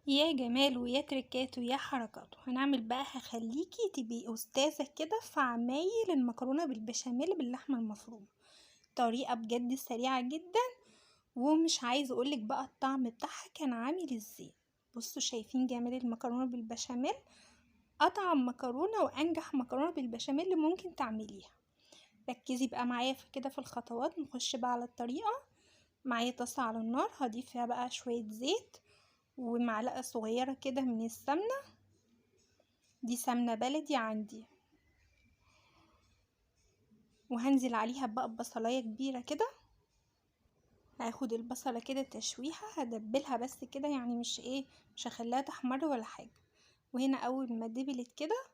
يا جمال ويا تريكات ويا حركات. هنعمل بقى، هخليكي تبقي أستاذة كده في عمايل المكرونة بالبشاميل باللحمة المفرومة. طريقة بجد سريعة جدا، ومش عايزة اقولك بقى الطعم بتاعها كان عامل ازاي. بصوا شايفين جمال المكرونة بالبشاميل، اطعم مكرونة وانجح مكرونة بالبشاميل اللي ممكن تعمليها. ركزي بقى معايا في كده في الخطوات. نخش بقى على الطريقة. معايا طاسة على النار، هضيف فيها بقى شوية زيت ومعلقة صغيرة كده من السمنة، دي سمنة بلدي عندي، وهنزل عليها بقى ببصلاية كبيرة كده. هاخد البصلة كده تشويحة، هدبلها بس كده، يعني مش ايه، مش هخليها تحمر ولا حاجة. وهنا اول ما دبلت كده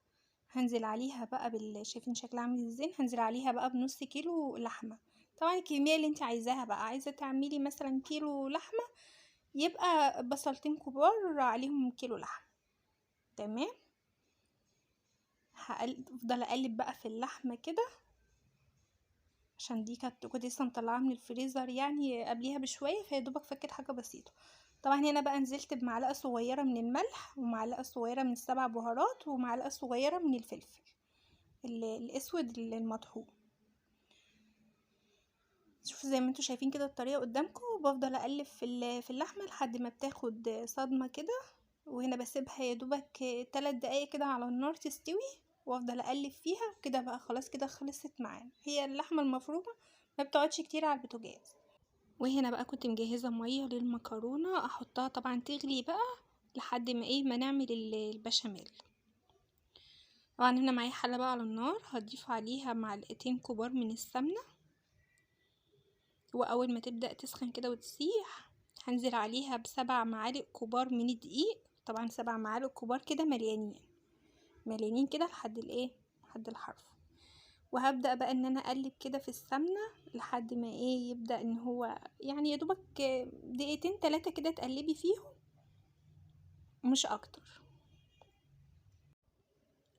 هنزل عليها بقى شايفين شكلها عامل ازاي؟ هنزل عليها بقى بنص كيلو لحمة. طبعا الكمية اللي انت عايزاها بقى، عايزة تعملي مثلا كيلو لحمة يبقى بصلتين كبار عليهم كيلو لحمة. تمام. افضل اقلب بقى في اللحمة كده، عشان دي كنت لسه مطلعاها من الفريزر يعني قبليها بشوية، فيا دوبك فكت حاجة بسيطة. طبعا هنا بقى نزلت بمعلقة صغيرة من الملح، ومعلقة صغيرة من السبع بهارات، ومعلقة صغيرة من الفلفل الاسود المطحون. شوفوا زي ما انتوا شايفين كده الطريقة قدامكم. وبفضل اقلب في اللحمة لحد ما بتاخد صدمة كده، وهنا بسيبها يا دوبك 3 دقايق كده على النار تستوي، وافضل اقلب فيها كده بقى. خلاص كده خلصت معانا. هي اللحمة المفرومة ما بتقعدش كتير على البوتاجاز. وهنا بقى كنت مجهزة مية للمكرونة، احطها طبعا تغلي بقى لحد ما ايه، ما نعمل البشاميل. طبعا هنا معايا حلة بقى على النار، هضيف عليها معلقتين كبار من السمنة، واول ما تبدأ تسخن كده وتسيح هنزل عليها ب7 معالق كبار من الدقيق. طبعا 7 معالق كبار كده مليانين مليانين كده لحد الايه، لحد الحرف. وهبدأ بقى ان انا اقلب كده في السمنة لحد ما ايه، يبدأ ان هو يعني يا دوبك دقيقتين تلاتة كده تقلبي فيهم، مش اكتر.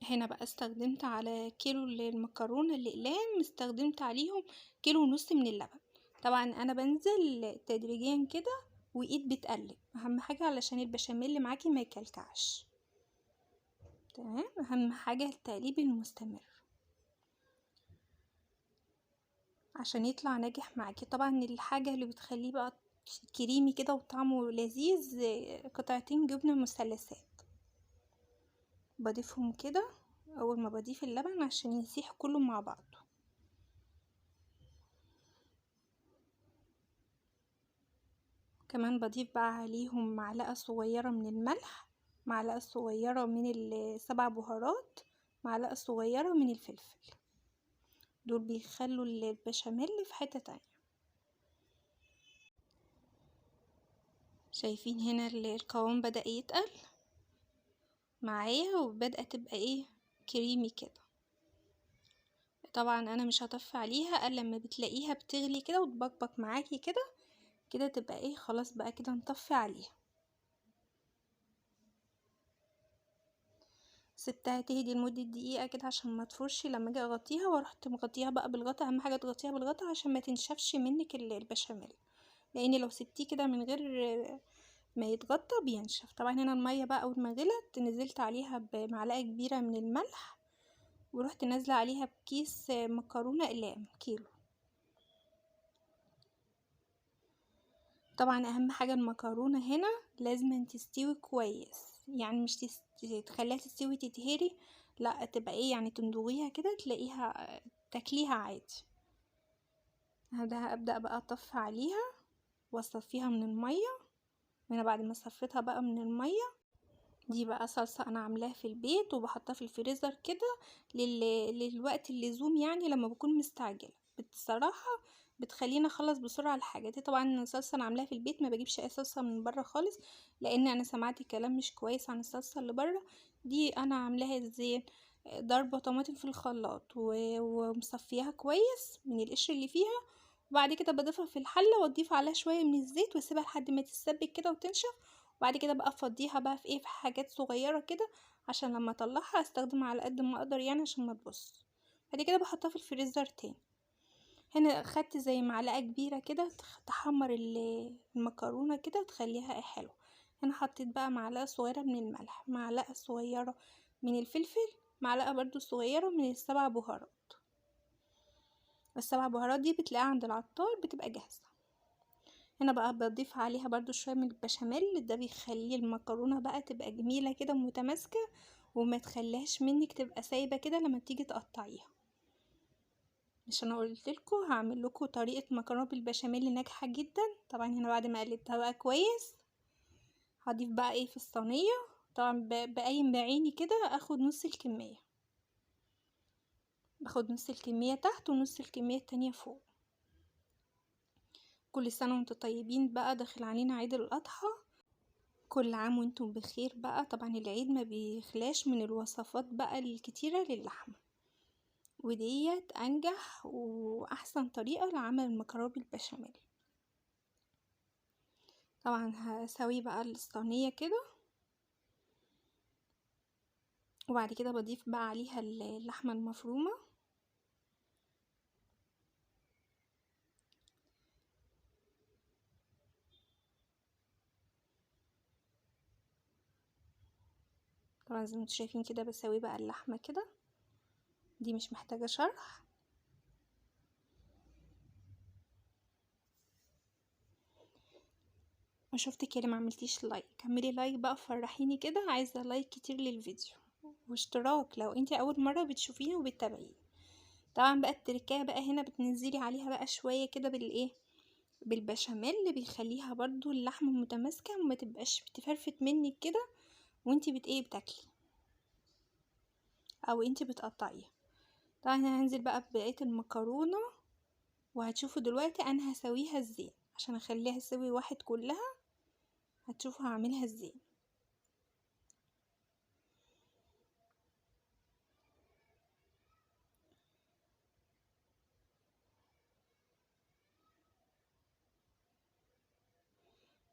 هنا بقى استخدمت على كيلو المكرونة الاقلام، استخدمت عليهم كيلو ونص من اللبن. طبعا انا بنزل تدريجيا كده وايد بتقلب، اهم حاجة علشان البشاميل اللي معاكي ما يكلكعش. تمام، اهم حاجة التقليب المستمر عشان يطلع ناجح معاكي. طبعا الحاجة اللي بتخليه بقى كريمي كده وطعمه لذيذ، قطعتين جبنة مثلثات بضيفهم كده اول ما بضيف اللبن عشان يسيح كله مع بعضه. كمان بضيف بقى عليهم معلقة صغيرة من الملح، معلقة صغيرة من السبع بهارات، معلقة صغيرة من الفلفل. دول بيخلوا البشاميل في حتة تانية. شايفين هنا القوام بدأ يتقل معايا وبدأ تبقى ايه، كريمي كده. طبعا انا مش هطفي عليها الا لما بتلاقيها بتغلي كده وتبقبق معاكي كده كده، تبقى ايه، خلاص بقى كده نطفي عليها. سبتها تهدي لمدة دقيقة كده عشان ما تفرش لما اجي اغطيها، ورحت مغطيها بقى بالغطا. اهم حاجة تغطيها بالغطا عشان ما تنشفش منك البشاميل، لان لو سبتيه كده من غير ما يتغطى بينشف. طبعا هنا المية بقى اول ما غلت نزلت عليها بمعلقة كبيرة من الملح، ورحت نازلة عليها بكيس مكرونة اقلام كيلو. طبعا اهم حاجة المكرونة هنا لازم تستوي كويس، يعني مش تخليها تستوي تتهري، لا تبقى ايه يعني تندوغيها كده تلاقيها تاكليها عادي. هبدأ بقى اطفي عليها واصفيها من المية. هنا بعد ما صفيتها بقى من المية، دي بقى صلصة انا عاملاها في البيت وبحطها في الفريزر كده للوقت اللزوم، يعني لما بكون مستعجلة. بصراحة بتخليني اخلص بسرعة الحاجة دي. طبعا الصلصة انا عاملاها في البيت، ما بجيبش اي صلصة من بره خالص، لان انا سمعت كلام مش كويس عن الصلصة اللي بره دي. انا عاملاها ازاي؟ ضربة طماطم في الخلاط ومصفياها كويس من القشر اللي فيها، وبعد كده بضيفها في الحلة واضيف عليها شوية من الزيت واسيبها لحد ما تتسبك كده وتنشف. وبعد كده بقى افضيها بقى في ايه، في حاجات صغيرة كده عشان لما اطلعها استخدمها على قد ما اقدر، يعني عشان ما تبص. بعد كده بحطها في الفريزر تاني. هنا خدت زي معلقة كبيرة كده تحمر المكرونة كده وتخليها ايه حلوة. هنا حطيت بقى معلقة صغيرة من الملح، معلقة صغيرة من الفلفل، معلقة برضو صغيرة من السبع بهارات. السبع بهارات دي بتلاقيها عند العطار، بتبقى جاهزة. هنا بقى بضيف عليها برضو شوية من البشاميل، ده بيخلي المكرونة بقى تبقى جميلة كده ومتماسكة، وما تخليهاش منك تبقى سايبة كده لما تيجي تقطعيها. مش انا قلت لكم هعمل لكم طريقة مكرونة بالبشاميل ناجحة جدا. طبعا هنا بعد ما قلبتها بقى كويس هضيف بقى ايه في الصينية. طبعا بقيم بعيني كده، اخد نص الكمية، باخد نص الكمية تحت ونص الكمية التانية فوق. كل سنة وانتم طيبين بقى، داخل علينا عيد الأضحى، كل عام وانتم بخير بقى. طبعا العيد ما بيخلاش من الوصفات بقى الكتيرة للحمة، وديت انجح واحسن طريقة لعمل المكرونة بالبشاميل. طبعا هسوي بقى الصينية كده، وبعد كده بضيف بقى عليها اللحمة المفرومة. طبعا زي ما انتم شايفين كده بسوي بقى اللحمة كده، دي مش محتاجة شرح. وشفتك يا اللي ما عملتيش like، اعملي like بقى، فرحيني كده، عايزة like كتير للفيديو واشتراك لو انتي اول مرة بتشوفيني وبتتابعيني. طبعا بقى التركايه بقى هنا بتنزلي عليها بقى شوية كده بالايه، بالبشاميل، اللي بيخليها برضو اللحمة متماسكة وما تبقاش بتفرفت منك كده وانتي بت ايه بتاكلي او انتي بتقطعيها. طبعا انا هنزل بقى ببقية المكرونة، وهتشوفوا دلوقتي انا هسويها ازاي عشان اخليها تسوي واحد كلها. هتشوفوا هعملها ازاي.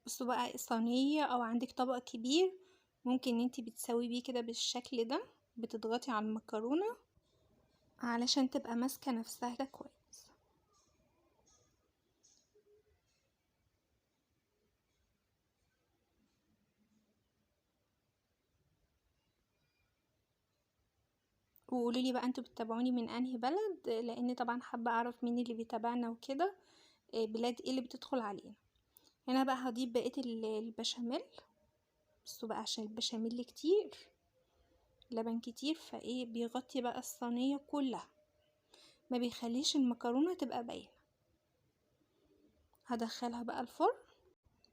بصوا بقى صينية او عندك طبق كبير ممكن انتي بتسوي بيه كده بالشكل ده، بتضغطي على المكرونة علشان تبقى ماسكة نفسها كده كويس. وقولوا لي بقى انتوا بتتابعوني من انهي بلد، لان طبعا حابة اعرف مين اللي بيتابعنا وكده، بلاد ايه اللي بتدخل علينا. هنا بقى هضيف بقية البشاميل. بصوا بقى عشان البشاميل كتير، لبن كتير، فايه بيغطي بقى الصينية كلها، ما بيخليش المكرونة تبقى باينة. هدخلها بقى الفرن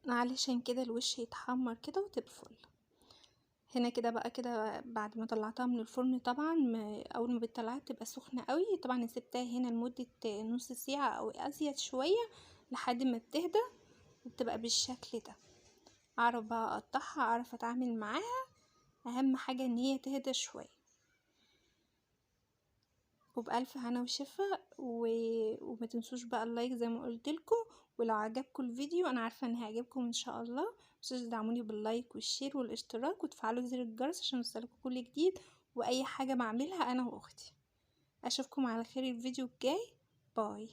علشان كده الوش يتحمر كده وتبقى فل. هنا كده بقى كده بعد ما طلعتها من الفرن، طبعا اول ما بتطلعها بتبقى سخنة قوي. طبعا سبتها هنا لمدة نص ساعة او ازيد شوية لحد ما بتهدى وبتبقى بالشكل ده. اعرف بقى اقطعها، اعرف اتعامل معاها، اهم حاجة ان هي تهدى شوية. وبألف هنا وشفا. وما تنسوش بقى ال like زي ما قلت لكم، ولو عجبكم الفيديو انا عارفه ان هيعجبكم ان شاء الله، متنسوش تدعموني بال like وال share والاشتراك، وتفعلوا زر الجرس عشان يوصلكم كل جديد واي حاجة بعملها انا واختي. اشوفكم على خير الفيديو الجاي. bye.